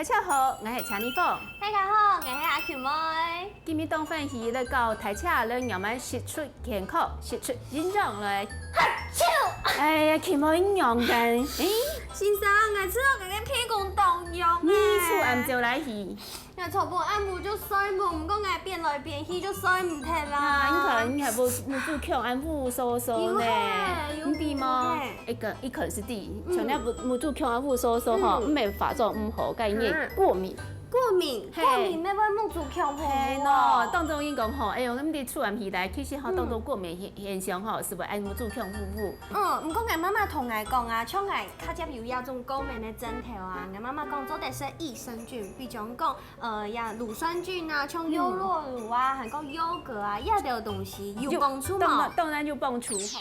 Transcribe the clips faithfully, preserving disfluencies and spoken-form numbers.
大家好，𠊎係陳麗鳳。大家好，𠊎係阿Q妹。今日當歡喜來教大家來仰般食出健康、食出營養來。哈啾！哎呀，Q妹仰般？哎，先生，𠊎知道𠊎个鼻公當癢欸。你出暗朝來去？𠊎昨晡暗晡就睡目，毋過𠊎變來變去就睡毋忒啦。啊，你看，你看，目目珠腔暗烏疏疏呢，有嘿，有你知無？嘿。一个，一个是知，嗯。像你目目珠腔暗烏疏疏吼，嗯。毋係化妝毋好，該你啊。過敏。過敏，嘿。過敏乜會目珠腔烏烏哦。嘿喏，當中人講吼，哎喲，你出暗起來，其實吼，嗯。當中過敏現現象吼，係會恁目珠腔烏烏。嗯，毋過𠊎媽媽同𠊎講啊，像𠊎較接有這種過敏个症頭啊，𠊎媽媽講做得食益生菌，比如講，呃，呀，乳酸菌啊，像優酪乳啊，嗯。還有優格啊，這兜東西有有，幫助無？當然，當然有幫助吼。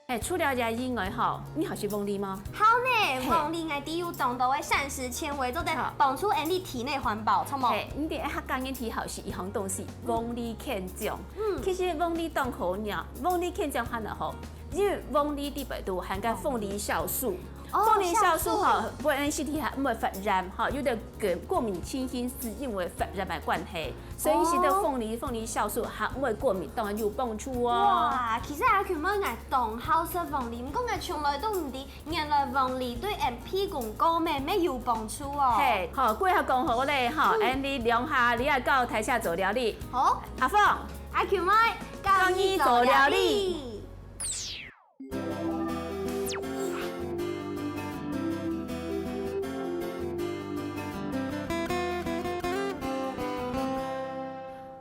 哎，除了這以外吼，你好食黃梨無？好呢，嘿。黃梨𠊎知有當多个膳食纖維，做得好。幫助𠊎俚體內環保，著無？嘿，你知客家人體好食一項東西，嗯。黃梨乾醬。嗯。其實黃梨當好呢，黃梨乾醬還好，因為黃梨裡背肚含个鳳梨酵素。哦。哦，鳳梨酵素吼，酵素。分𠊎俚身體還毋會發炎吼，有兜過過敏情形係因為發炎个關係。 所以食到鳳梨，哦。鳳梨酵素還毋會過敏，當然有幫助哦。哇，其實阿Q妹𠊎當好食鳳梨，毋過𠊎從來都毋知，原來鳳梨對𠊎鼻公過敏乜有幫助哦。嘿，好，過後講好咧，吼，嗯。恁樣兩下，你愛教大家做料理。好。阿鳳，阿Q妹，教你做料理。教你做料理。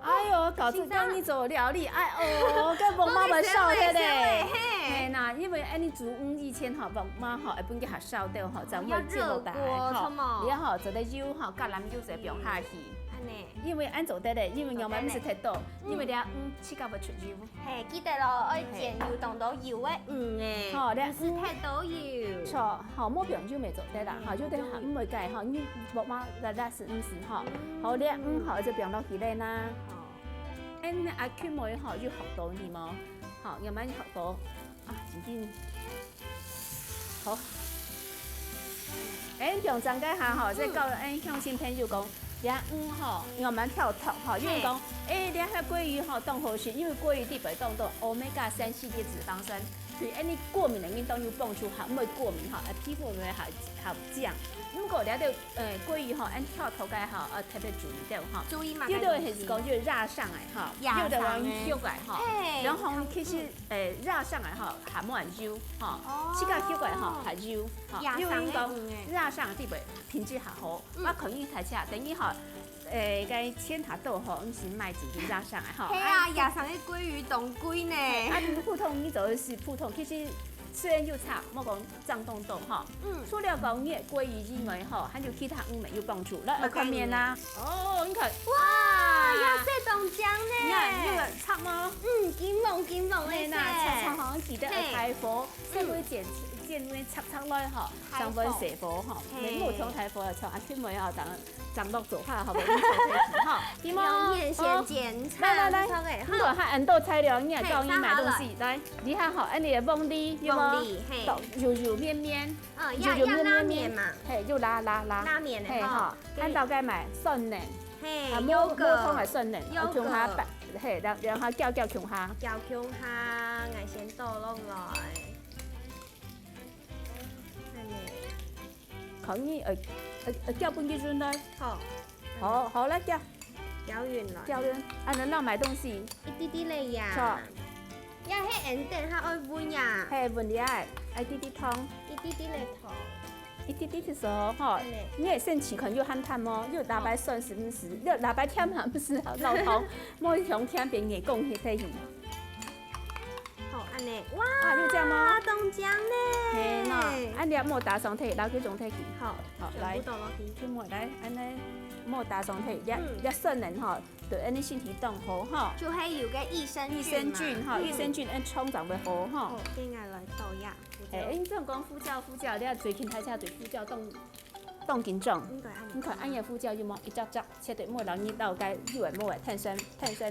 哎喲，搞出恁樣做料理，哎喲，該黃媽媽笑忒咧。嘿。嘿吶，因為恁樣煮，嗯，以前吼，黃媽吼，會分佢較笑到吼，正會接落來吼。哦，要熱鍋，著無？你吼，做得油吼，橄欖油就放下去。嗯，恁樣。因為恁做得咧，因為牛肉毋係忒多，嗯。因為你啊，嗯，自家會出油。 嘿，記得咯，愛煎有當多油个魚仔，吼，你毋使忒多油。著，吼，莫放油乜做得啦，嗯，吼，有兜還毋會解，吼，你莫嘛辣辣係毋係，吼，嗯。好，你魚，吼，就放落去咧啦。好。恁阿Q妹，吼，有學到你無？吼，有無學到？啊，真緊。 好。哎，平常該下吼，嗯。在教，哎，鄉親朋友講，這魚吼，愛慢慢挑擇吼，因為講，嘿。哎，這下鮭魚吼，當好食，因為鮭魚裡背當多omega三系列脂肪酸，對恁樣過敏个人當有幫助，還毋會過敏吼，啊，皮膚乜會好，好靚。毋過這兜，呃，鮭魚吼，恁挑擇个吼，呃，特別注意著吼。注意嘛，有兜人係講就辣上來吼，辣上來。有兜人肉个吼，嘿。然後其實 誒，辣上來吼，還無恁油吼，哦。自家翕過吼，還油吼，辣上个，因為講，嗯，誒。辣上个地方品質較好，嗯。我可以大家等於吼，誒，該千塔豆吼，毋係賣自家辣上來吼，嘿啊，啊，辣上个鮭魚當貴呢。啊，普通你做个係普通，其實雖然有差，莫講 正當當吼。嗯。除了講你个鮭魚以外吼，還有其他魚乜有幫助。來，我看面啊。哦，你看。哇，啊。這色當靚呢。你看，你看，赤嗎？嗯，金黃金黃个色。嘿吶，赤赤吼，記得愛開火，嘿。細妹煎，煎到赤赤來吼，開火。上分細火吼，嘿。莫忒大火，像阿Q妹啊，當 正落做法，好無？你做得去吼。對無？用面先煎炒，好。來，來，來，好个，好。你看，恁多材料，你也教你買東西。嘿，來，你看吼，恁樣个黃梨，有無？黃梨，嘿。都油油綿綿，嗯，油油綿綿，要，要拉綿嘛。嘿，就拉，拉，拉。拉綿个吼。嘿，吼，對。恁樣个買蒜仁，嘿，啊，無，優格。無通个蒜仁，優格。啊，共下拌，嘿，然，然後攪攪共下。攪共下，𠊎先倒落來。恁樣。 看你，呃，呃，呃，攪分佢勻來。好。好，好，來攪。攪勻來。攪勻，啊，恁樣買東西。一滴滴个呀。著。呀，該恁等下愛勻呀。嘿，勻了，愛滴滴糖。一滴滴个糖。一滴滴个時候，吼，恁樣。你个生氣看有鹹淡無？有哪擺酸係毋係？有哪擺甜係毋係？老頭，莫用甜變硬講起體去。 好，恁樣，哇，啊，就這樣嗎？當靚呢。嘿喏，恁樣莫打上忒，摎佢種忒去。好，好，來，全部倒落去。全部來，恁樣莫打上忒，這，嗯。這蒜仁吼，對恁樣身體當好吼。就係有个益生菌嘛。益生菌吼，嗯。益生菌，恁腸正會好吼。好，今日來倒呀，胡椒。哎，你這樣講胡椒，胡椒，你看最近大家對胡椒當，當緊張。應該恁樣。你看，恁樣胡椒有無？一隻隻，切對，莫摎你摎該有个無个，碳酸，碳酸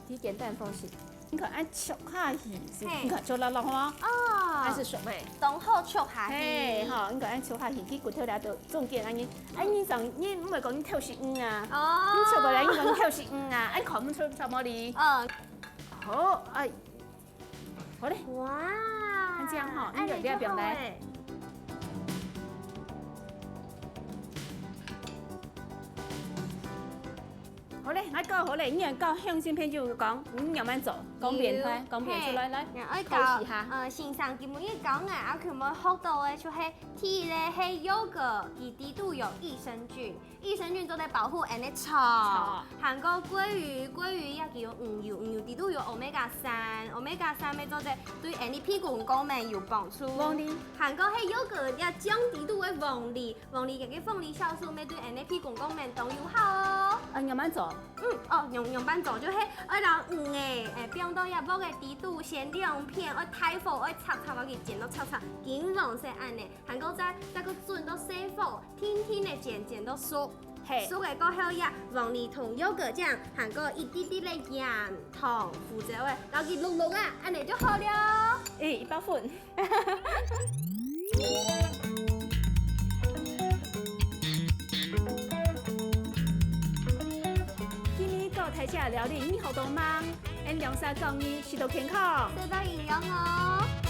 最簡單方式，你看恁戳下去，是，嘿。你看戳落落吼，哦，還是熟的。當好戳下去。嘿，吼，你看恁戳下去，佢骨頭咧就中間恁樣，恁樣上，你毋會講你偷食魚啊？哦。你戳過來，你講你偷食魚啊？恁看毋出什麼哩？嗯。好，哎，好咧。哇，那這樣吼，哎，你就這樣來。那就好欸。 好咧，𠊎教好咧，你愛教鄉親朋友講，你仰般做，講變化，有，講變出來，嘿，來，𠊎愛教，複習下。呃，先生今晡日教𠊎，啊，佢們學到个就係第一个係優格，佢裡肚有益生菌，益生菌做得保護𠊎个腸，腸。還過鮭魚，鮭魚也佢有魚油，魚油裡肚有omega三，omega三乜做得對𠊎个鼻公過敏有幫助。黃梨。還過係優格，也醬裡肚个黃梨， 黃梨个个鳳梨酵素乜對𠊎个鼻公過敏當有效哦。啊，仰般做？嗯，哦，仰，仰般做，就係愛摎魚仔，誒，放到一鑊个裡肚，先兩片，愛大火，愛煠煠，愛佢煎到赤赤，金黃色恁呢，還過再，再過轉到細火，定定个煎，煎到熟。嘿。熟个過後呀，黃梨同優格醬，還過一滴滴个鹽、糖、胡椒仔，摎佢摝摝啊，恁呢就好了。誒，一百分。 今日教大家料理，你學到吂？𠊎兩儕教你食到健康，食到營養哦。